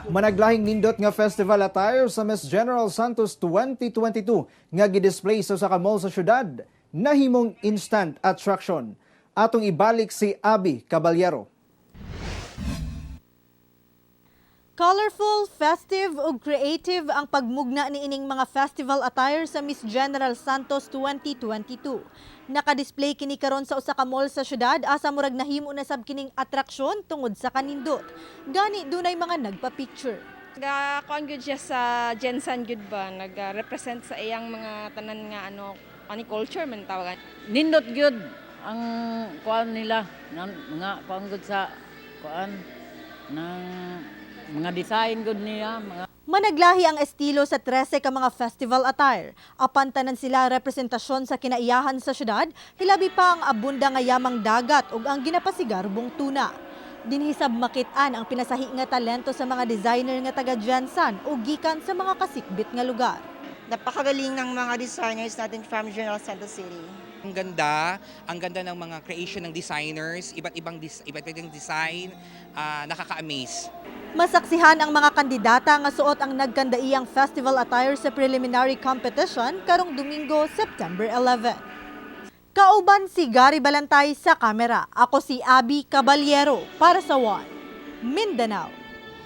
Managlahing nindot nga festival attire sa Miss General Santos 2022 nga gidisplay sa usa ka mall sa syudad nahimong instant attraction. Atong ibalik si Abby Caballero. Colorful, festive ug creative ang pagmugna niining mga festival attire sa Miss General Santos 2022. Naka-display kini karon sa usa ka mall sa syudad asa murag nahimo na sab kining atraksyon tungod sa kanindot. Gani dunay mga nagpa-picture. Ga kuan gyud siya sa GenSan gyud ba, nag-represent sa iyang mga tanan nga ano ani culture man tawagan. Nindot gyud ang kuan nila ng mga kuan gud sa kuan ng mga design gud niya mga. Managlahi ang estilo sa 13 ka mga festival attire. Apan tanan sila representasyon sa kinaiyahan sa syudad, hilabi pa ang abunda nga yamang dagat ug ang ginapasigarbong tuna. Dinhi sab makit-an ang pinasahi nga talento sa mga designer nga taga GenSan o gikan sa mga kasikbit nga lugar. Napakagaling ng mga designers natin from General Santos City. Ang ganda ng mga creation ng designers, iba't ibang design, nakaka-amaze. Masaksihan ang mga kandidata nga suot ang nagkandaiyang festival attire sa preliminary competition karong Domingo, September 11. Kauban si Gary Balantay sa kamera. Ako si Abby Caballero para sa One Mindanao.